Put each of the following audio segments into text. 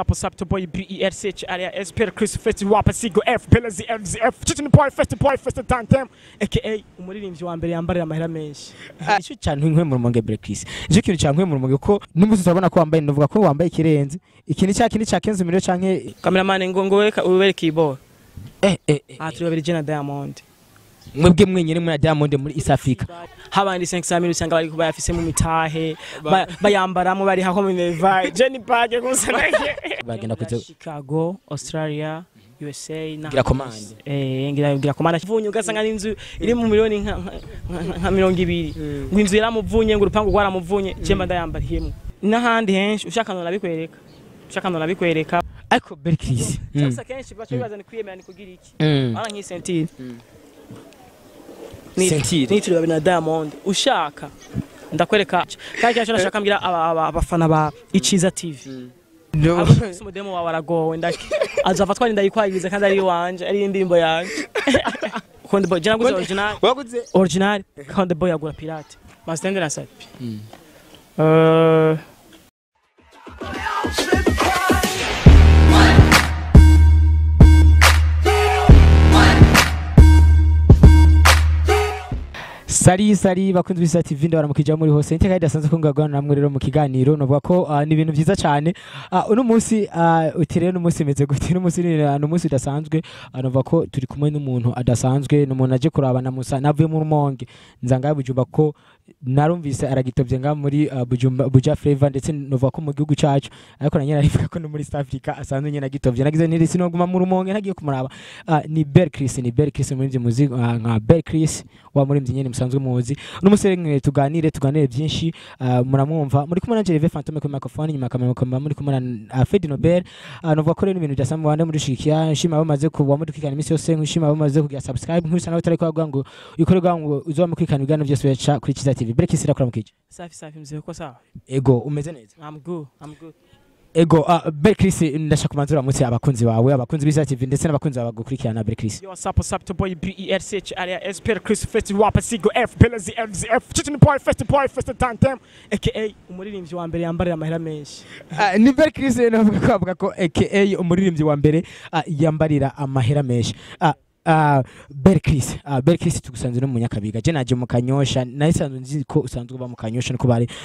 What's up, boy B E R C H R A S P Chris Festi Wapa Sigo F P L Z F Z F Chicken Boy Festi Boy Festi Tantem aka umuririmbyi wa mbere yambarira amahera menshi. Ico cantu inkwe mu Rumonge Bel Chris, ico kintu cankwe mu Rumonge ko n'umunsi turabona ko wambaye, ndavuga ko wambaye ikirenze iki ni cya kindi ca 15 million canke Cameraman, ngo weka ubereke iboro. Eh. Ah, turi babiri, Jena Diamond. Mwebwe mwenyene muri Diamond muri East Africa. Habandi 500 mille usanga bari bayafise mu mitahe, bayambaramo bari hako mu Nevi Jenny Park gusa. Bagenda kuja Chicago, Australia, USA na Gira commande. Eh, ngira commande vunye, ugasanga n'inzu iri mu miliyoni nka 20, ngo inzu yaramuvunye, ngo urupangu rwaramuvunye, cemba ndayambariyemo n'ahandi henshi. Ushaka nona bikwereka, ushaka nona bikwereka. Ariko Bel Chris, Sasa kenshi baca bibaza ni kwiyemera, ni kugira iki. Ara nk'i ceinture. Ceinture. Nitiri babiri na Diamond. Ushaka ndakwereka, kandi cyo nashaka mbwira abafana ba Iciza TV. No. Umudemo wawe aragowe, ndake azava twari ndayikwagiriza kandi ari iwanje, ari indirimbo yanje. Konde Boy, jana guze original. Waguze Original. Konde Boy agura pirate. Master na Sapi. Sari sari bakunzi b'Isa TV, ndabaramukije muri hose. Iteka ridasanzwe ko ngagwana namwe rero mu kiganiro, novuga ko ni ibintu byiza cyane. Uno munsi, uti rero uno munsi meze gute? Uno munsi ni umunsi udasanzwe. Novuga ko turi kumwe n'umuntu adasanzwe, ni umuntu aje kurabana musa navuye mu Rumonge nza ngaha Bujumbura, ko narumvise aragitovye nga muri Bujumba Buja Flavor, ndetse novuga ko mu gihugu cacu, ariko na nyene arivuga ko no muri East Africa asanzwe nyene agitovye. Nagize nti sinoguma mu Rumonge ntagiye kumuraba. Ni Bel Chris, ni Bel Chris muri muzi nka Bel Chris wa muri nyene musanzwe muzi. Uno munsi rero tuganire byinshi. Muramwumva muri kumwe na Gervais Fantome ku microphone, nyuma kamera kamera muri kumwe na Fred Nobel. Novuga ko rero ibintu byasa mu bande muri shikiya nshima bamaze kuba mudukikana iminsi yose, nshima bamaze kugira subscribe, nkusa nawe utari kwavuga ngo ikorerwa ngo uzoba mukwikana ibiganiro byose bica kuri Kiza TV. Bel Chris, irakuramukije. Safi safi mzee, uko sawa? Ego, umeze neza. I'm good, I'm good. Ego, Bel Chris, ndashaka kubanza uramutse abakunzi bawe, abakunzi b'Isa TV, ndetse n'abakunzi bawe bagukurikirana, Bel Chris. Yo, what's up, what's up, to boy B E R C H R A S P Chris Festi Wapa Sigo F P L Z F Z F Chicken Boy Festi Boy Festi Tantem aka umuririmbyi wa mbere yambarira amahera menshi. Ni Bel Chris rero navuga ko avuga ko aka umuririmbyi wa mbere yambarira amahera menshi. Bel Chris, Bel Chris, tugusanze no mu Nyakabiga. Je naje mu Kanyosha, nayisanzwe nzi ko usanzwe uba mu Kanyosha,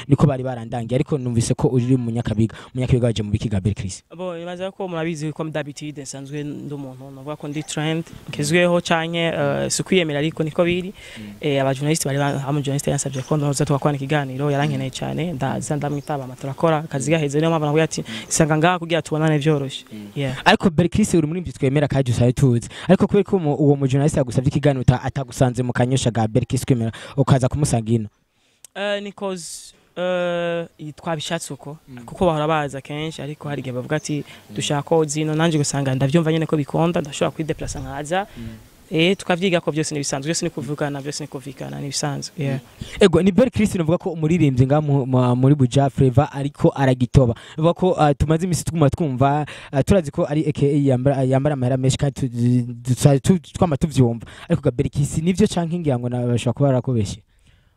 niko bari barandangiye, ariko numvise ko uri mu Nyakabiga. Mu Nyakabiga waje mu bikiga, Bel Chris? Bo imaze ko murabizi ko d'habitude nsanzwe ndi umuntu navuga ko ndi trend kezweho canke si kwiyemera, ariko niko biri. Aba journaliste bari aba journaliste yansabye ko ndoza tugakorana ikiganiro, yarankeneye cyane, ndaza ndamwitaba, turakora akazi gaheze. Niyo mpamvu navuga ati isanga ngaha kugira tubonane vyoroshe, yeah. Ariko Bel Chris, uri muri twemera kandi usaye tuzi, ariko kubera ko uwo mu journaliste yagusabye ikiganiro atagusanze mu Kanyosha ga Bel Chris, kwemera ukaza kumusanga ino? Ni cause twabishatse uko, kuko bahora baza kenshi, ariko hari igihe bavuga ati dushaka ko zino, nanje gusanga ndavyumva nyene ko bikonda, ndashobora kwideplaça nkaza, tukavyiga ko byose nibisanzwe, byose ni kuvugana, byose ni kuvikana, nibisanzwe, yeah. Ego, ni Bel Chris, nuvuga ko umuririmbyi nga muri Buja Flavor ariko aragitoba. Nuvuga ko tumaze imisi tuguma twumva, turazi ko ari aka yambara amahera menshi kandi twama tuvyumva, ariko ga Bel Chris, nivyo canke ngira ngo nabashobora kuba barakubeshye?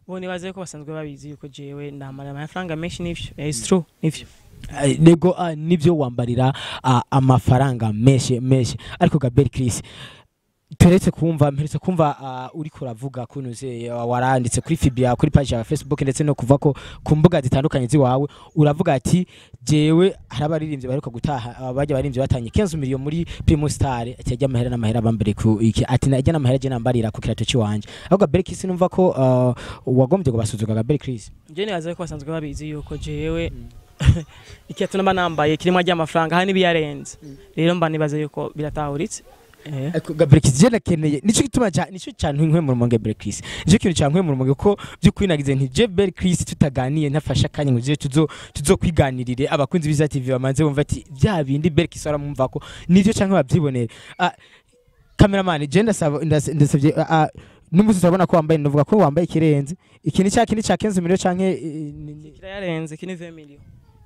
Bo nibaze ko basanzwe babizi yuko jewe ndamara amafaranga menshi, nivyo. It's true, nivyo. Nego, nivyo wambarira amafaranga menshi menshi, ariko ga Bel Chris, turetse kumva, mperetse kumva uriko uravuga kunuze waranditse kuri Fibia, kuri page ya Facebook, ndetse no kuva ko ku mbuga zitandukanye ziwawe, uravuga ati jewe hari abaririmbyi baheruka gutaha, bajya abaririmbyi batanye 15 million muri Primus Star, ati ajya amahera n'amahera bambere ku iki, ati najya n'amahera je nambarira ku kirato ciwanje. Ahubwo Bel Chris, numva ko wagombye kubasuzugura ga Bel Chris. Je nibaze ko basanzwe babizi yuko jewe ikiyato namba nambaye kirimo amafaranga, hari n'ibiyarenze, rero mba nibaze yuko biratahuritse. Ariko Gabriel Chris, je nakeneye, nico gituma nico cantu inkwe mu Rumonge. Bel Chris, nico kintu cankwe mu Rumonge, ko by'ukuri nagize nti je Bel Chris tutaganiye ntafasha akanya ngo je tuzo kwiganirire, abakunzi b'iza TV bamanze bumva ati bya bindi Bel Chris aramumva ko nivyo canke bavyibonere. Cameraman, je ndasaba ndasabye, n'umunsi turabona ko wambaye, ndavuga ko wambaye ikirenze iki ni cya kindi ca 15 million canke Kirayarenze, iki ni 20 million.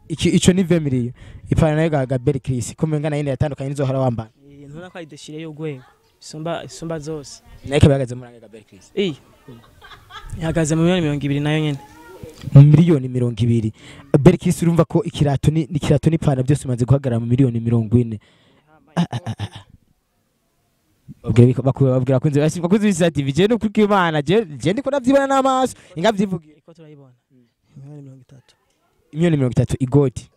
Iki ico ni 20 million. Ipana nayo ga Bel Chris kumenga nayo yatandukanye nizo hora wambaye. Ntubona ko ari déchiré y'urwego isumba zose. Nayo ikaba ihagaze muri ga Bel Chris? Iyi ihagaze mu 20 miliyoni nayo nyene. Miliyoni 20. Berkis, urumva ko ikirato ni ikirato n'ipantaro byose umaze guhagarara mu miliyoni 40. Babwira bakunze b'Isira TV, je no kuri Imana, je ndiko ndavyibona n'amaso, ingavyivugira. Iko turayibona miliyoni 30. Miliyoni 30 igoti,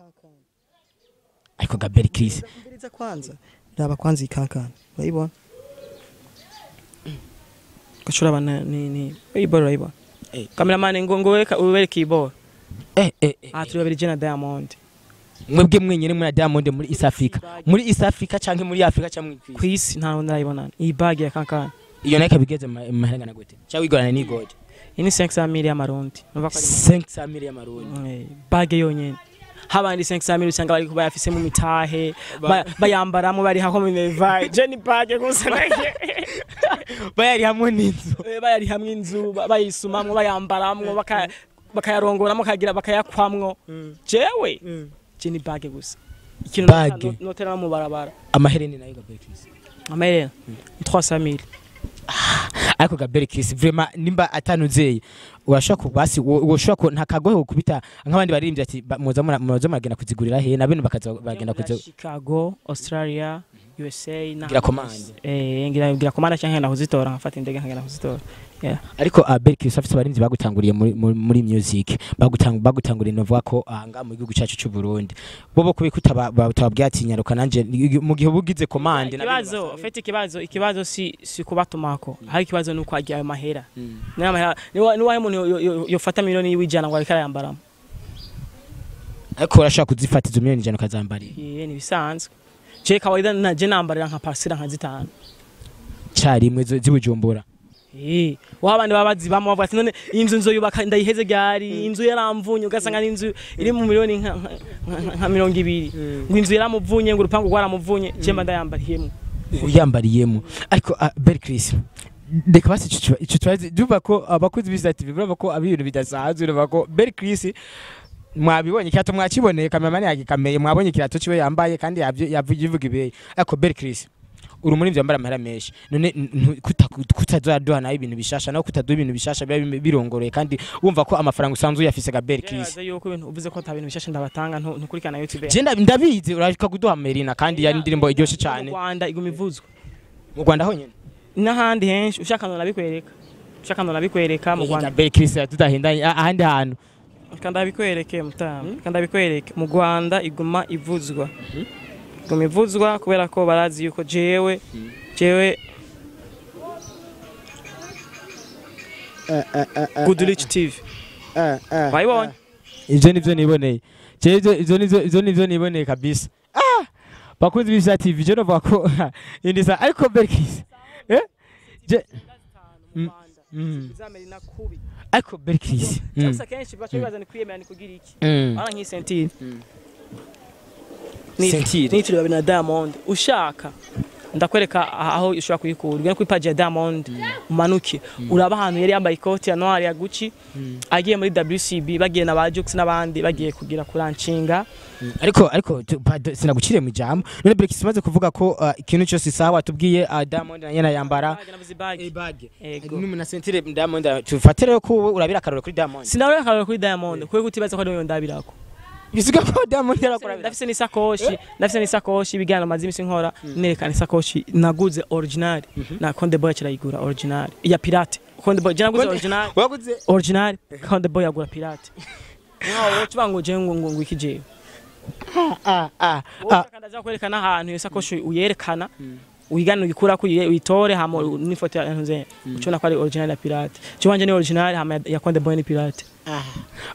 ariko ga Berkis. Mbiriza kwanza, raba kwanza ikankana, urayibona? Gashura bana ni iboro, urayibona? Eh. Cameraman, ngo weka ubereke iboro. Eh. Aha turi babiri, je na Diamond. Mwebwe mwenyene muri Diamond muri East Africa, muri East Africa canke muri Africa canke ku isi nta wundi arayibona iyi bag ya kankana. Iyo nayo ikabigeze mahera ngana gute, cyangwa igorana n'igoti? Iyi ni 500 mille y'amarundi, numva ko ari 500 mille y'amarundi? Bag yonyene habandi 500 mille usanga bari bayafise mu mitahe, bayambaramo bari hako mu minevayi, je ni bag gusa naye. Bayari hamwe n'inzu. Bayari hamwe inzu, bayisumamwo, bayambaramwo, bakayarongoramo, kagira bakayakwamwo. Jewe je ni bag gusa, ikintu Bag. notera mu barabara. Amahereni nayo ga Berkis? Amaherena 300 mille. Ariko ga Berkis, vraiment nimba atanuzeye, urashobora kubasi, woshobora ko nta kagohe gukubita nk'abandi baririmbye ati muza muragenda kuzigurira he na bene bakaza bagenda kuzi Chicago, Australia, USA na Gira commande. Ngira commande cyangwa ngenda kuzitora, nkafata indege nkagenda kuzitora, yeah. Ariko Berkis, afite abaririmbyi bagutanguriye muri music, bagutanguriye, novuga ko nga mu gihugu cyacu cy'u Burundi, bo kubika utababwiye ati nyaruka nanje mu gihe ubugize commande na bene Ikibazo ufite, ikibazo si kubatumako, hari ikibazo nuko agiye ayo mahera. Niyo mahera niwa umuntu yofata miliyoni 100 ngo ariko arayambaramo. Ariko urashobora kuzifata izo miliyoni 100 ukazambarira? Ni bisanzwe, je kawaida na je nambarira nka parcelle nka zitanu. Carimwe z'Ibujumbura? Wa abandi baba bazibamo bavuga ati none inzu nzoyubaka ndayiheze gari, inzu yaramvunye, ugasanga ni inzu iri mu miliyoni nka 20, ngo inzu yaramuvunye, ngo urupangu rwaramuvunye, je mba ndayambariyemo. Uyambariyemo. Ariko Berkris, reka basi ico kibazo, ndumva ko abakozi b'Isira TV urumva ko abi ibintu bidasanzwe, urumva ko Berkris mwabibonye, ikirato mwakiboneye, kameramani yagikameye, mwabonye ikirato ciwe yambaye kandi yavuga ibeye. Ariko Berkris, uri muri yambara amahera menshi, none kutazoraduha nawe ibintu bishasha, nawe kutaduha ibintu bishasha biba birongoroye kandi wumva ko amafaranga usanzwe uyafise ga Berkris? Nibaza yuko ibintu uvuze ko ata bintu bishasha ndabatanga, ntukurikirana YouTube. Je ndabizi, urashaka kuduha Merina kandi yari indirimbo iryoshe cane. Mu Rwanda iguma ivuzwa. Mu Rwanda honyene? N'ahandi henshi, ushaka nabikwereka, ushaka nabikwereka mu Rwanda. Berkris, tudahindanye ahandi hantu. Kandi abikwereke mutama, kandi abikwereke mu Rwanda iguma ivuzwa, iguma ivuzwa kubera ko barazi yuko jewe Good Rich TV wayibonye. Ivyo nivyo niboneye jewe, ivyo nivyo niboneye kabisa. Bakunzi b'Isira TV, je novuga ko indisa, ariko Berkis je Zamerina kubi. Ariko Berkis, Gusa kenshi baca bibaza ni kwiyemera, ni kugira iki. Ara nk'iyi ceinture. Ceinture. Nitiriwe na Diamond, ushaka ndakwereka aho ushobora kuyikura. Ugenda kuri page ya Diamond, umanuke uraba ahantu yari yambaye ikoti ya noir ya Gucci, agiye muri WCB, bagiye na ba Jux n'abandi, bagiye kugira kuranshinga. Ariko pardon, sinaguciriye mu ijambo. None Berkis, umaze kuvuga ko ikintu cyose sawa, tubwiye Diamond na nyene yambara Navuze bag. Bag. Ego. N'umuntu ceinture Diamond, tufatire rero ko wowe urabira akarore kuri Diamond. Sinabura akarore kuri Diamond kubera kutibaza ko ari ndabirako. Bisiga ko Diamond yarakora. Ndafise n'isakoshi, ibiganiro maze imisi nkora nerekana isakoshi naguze original na Konde Boy kirayigura original ya pirate. Konde Boy, je naguze original. Waguze Original, Konde Boy yagura pirate. Nkaho wowe ngo je ngo iki jewe. Wowe kandi aza kwerekana ahantu iyo sakoshi uyerekana, uyigana, uyikura ko uyitore, hama n'ifoto ya ntuze, ucubona ko ari original ya pirate. Je wanje ni original, hama ya Konde Boy ni pirate.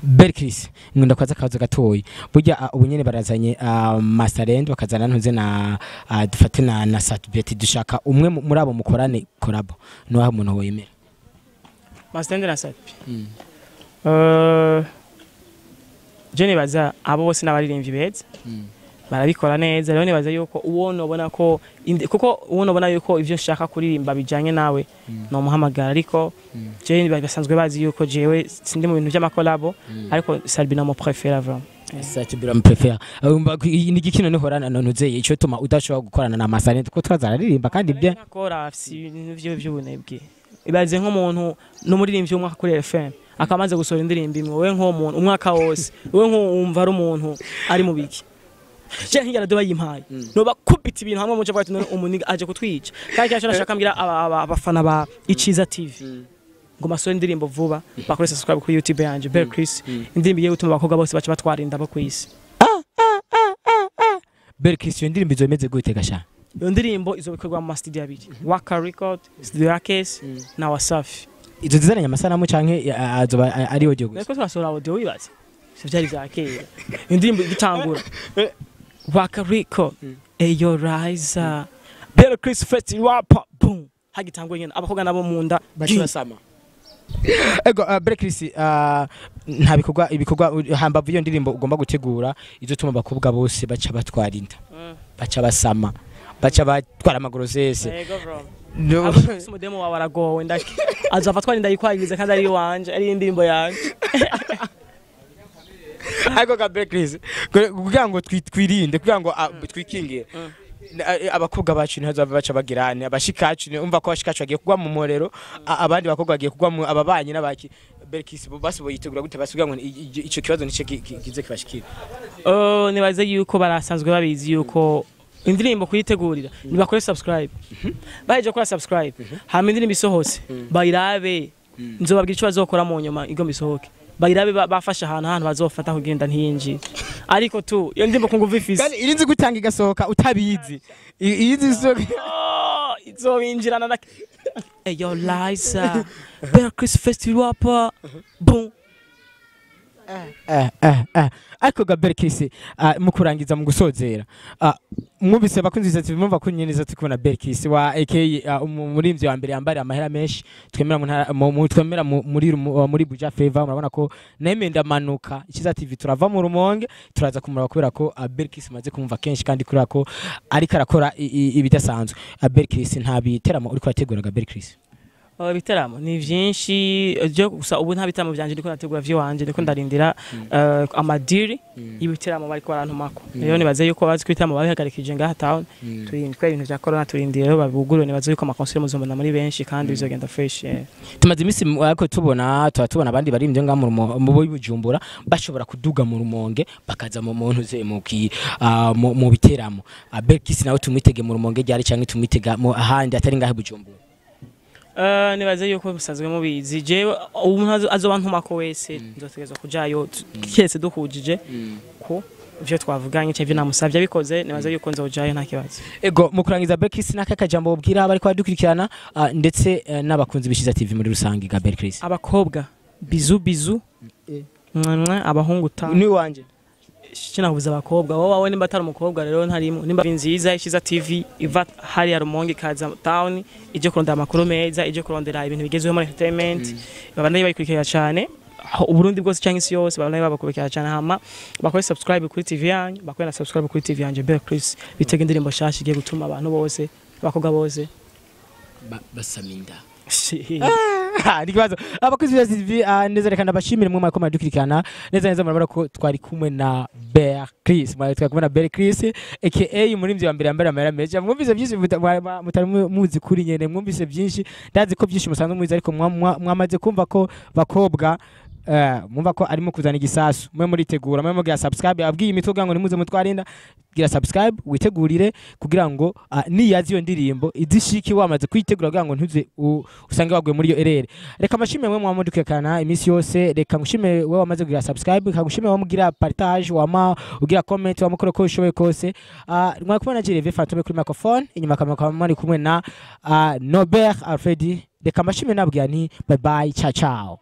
Berkris, nkunda kwaza akabazo gatoyi. Burya ubu nyene barazanye Masterland, bakazana ntuze na dufate na Satbet, dushaka umwe muri abo mukorane collabo, nuwahe umuntu wemera? Masterland na Satbi, je nibaza abo bose n'abaririmbyi beza, barabikora neza. Rero nibaza yuko uwo nobona ko kuko uwo nobona yuko ivyo nshaka kuririmba bijanye nawe nomuhamagara, ariko je basanzwe bazi yuko jewe sindi mu bintu vy'amakolabo, ariko Salbi no préfère vraiment. Satbet uramuprefera. Umva ni igiki none horana ntuze ico tuma udashobora gukorana na Masterland, ko twazararirimba kandi bien? Nakora afise ibintu vyiwe vy'ubunebwe. Ibaze nk'umuntu n'umuririmbyi w'umwaka kuri RFM Akamaze gusohora indirimbo imwe, wewe nk'uwo muntu umwaka wose, wewe nk'uwumva ari umuntu ari mu biki? Je nk'iyo radio bayimpaye, noba kubita ibintu hamwe muce bwati, none umuniga aje kutwica. Kandi cyane nashaka mbwira abafana ba Iciza TV ngo masohore indirimbo vuba, bakore subscribe kuri YouTube yanje Bel Chris, indirimbo igiye gutuma abakobwa bose baca batwara inda bo kwisi. Bel Chris, iyo ndirimbo izomeze gute gasha? Iyo ndirimbo izobikorwa mu ma studio abiri, Waka Record, studio ya Case na Wasafi. Izo zizananye amasanamu canke azoba ari audio gusa? Nariko turasohora audio, wibaze ivyo vyari vya kera. Indirimbo igitangura, Waka Record, eyo Riser, Bel Chris Fest Rapper, boom, hagitanguye nyene abakobwa nabo mu nda. Basama. Ego, Bel Chris, nta bikorwa, ibikorwa hambavu iyo ndirimbo ugomba gutegura izotuma abakobwa bose baca batwara inda, baca basama, baca batwara amagrossesse? Ego bro. No. Abo umudemo wawe aragowe, ndake azova twara inda yikwagiriza kandi ari iwanje, ari indirimbo yanje. Ariko ga Bel Chris, kugira ngo twirinde, kugira ngo twikingire, abakobwa bacu ntibazava baca bagirane abashikacu, umva ko abashikacu bagiye kugwa mu murero, abandi bakobwa bagiye kugwa mu ababanyi n'abaki. Bel Chris, bo basi boyitegura gute basi kugira ngo ico kibazo nice kize kibashikira? Oh, nibaze yuko barasanzwe babizi yuko indirimbo kuyitegurira nibakore subscribe. Baheje gukora subscribe, hama indirimbo isohotse bayirabe, nzobabwira ico bazokora mu nyuma. Igomba isohoke bayirabe, bafashe ahantu bazofata kugenda ntiyinjire, ariko tu iyo ndirimbo ku nguvu ifise. Kandi irinzi gutanga igasohoka utabizi, irinzi isohoka. Oh, izobinjirana na Eyo Liza Bel Chris Festival Rapper, boom. Ariko ga Bel Chris, mu kurangiza, mu gusozera, mwumvise bakunzi TV, mumva ko nyene turi kubona Bel Chris wa aka umuririmvyi wa mbere yambariye amahera menshi twemera mu ntara twemera muri Buja Flavor. Murabona ko nemeye ndamanuka Ikiza TV, turava mu Rumonge turaza kumuraba kubera ko Bel Chris maze kumva kenshi, kandi kubera ko ariko arakora ibidasanzwe. Bel Chris, nta biteramo uriko urategura ga Bel Chris? Oh, ibiteramo ni vyinshi je gusa ubu nta bitaramo vyanje ndiko nategura vy'iwanje, ndiko ndarindira amadiri y'ibiteramo bariko barantumako. Rero nibaze yuko bazi ko ibitaramo babihagarikije ngaha town, turindira kubera ibintu vya corona, turindira rero babugurure. Nibaze yuko amakonseri muzobona muri benshi kandi bizogenda fresh, yeah. Tumaze iminsi ariko tubona, tuba tubona abandi baririmbyi ngaha mu Bujumbura bashobora kuduga mu Rumonge bakaza mu muntu ze mu ki mu biteramo. Bel Chris nawe tumwitege mu Rumonge ryari, canke tumwitega mu ahandi atari ngaha i Bujumbura? Nibaze yuko musanzwe mubizi, jewe umuntu azoba ntumako wese nzotegerezwa kujayo, kiretse duhujije ku ivyo twavuganye canke ivyo namusavye abikoze, nibaze yuko nzojayo nta kibazo. Ego, mu kurangiza, Bel Chris, n'aka kajambo ubwira bariko badukurikirana, ndetse n'abakunzi b'Ishiza TV muri rusange ga Bel Chris? Abakobwa bisous bisous, mwe abahungu ta. Ni wanje. Sinahuza abakobwa, wowe wawe nimba atari umukobwa rero ntarimo. Nimba nziza Ishiza TV iva hariya Rumonge ikaza town ije kurondera amakuru meza, ije kurondera ibintu bigezweho muri entertainment, babandanye bayikurikira cyane aho Uburundi bwose cyangwa isi yose, babandanye babakurikira cyane. Hama bakore subscribe kuri TV yanyu, bakore na subscribe kuri TV yanje Bel Chris, bitega indirimbo shasha igiye gutuma abantu bose, abakobwa bose Basaminda. Ni kibazo. Abakozi ba TV, neza, reka ndabashimire mwe mwariko muradukurikirana neza neza. Murabona ko twari kumwe na Bel Chris, mwari twari kumwe na Bel Chris aka umuririmvyi wa mbere yambara amahera menshi. Mwumvise byinshi mutari muzi kuri nyene, mwumvise byinshi, ndazi ko byinshi musanzwe muzi, ariko mwamaze kumva ko bakobwa, mwumva ko arimo kuzana igisasu. Mwe muritegura, mwe mugira subscribe, abwiye imitwe kugira ngo nimuze mutwarinda. Gira subscribe witegurire kugira ngo niyazi iyo ndirimbo izishiki wamaze kuyitegura, kugira ngo ntuze usange waguye muri iyo erreur. Reka amashimwe mwe mwamudukekana iminsi yose, reka ngushime wewe wamaze kugira subscribe, reka ngushime wewe mugira partage, wama ugira comment, wamukora ko ushoboye kose. Mwari kumwe na Jereve Fantome kuri microphone, inyuma kamera mwari kumwe na Norbert Alfredi. Reka amashimwe, nabwira nti bye bye, ciao ciao.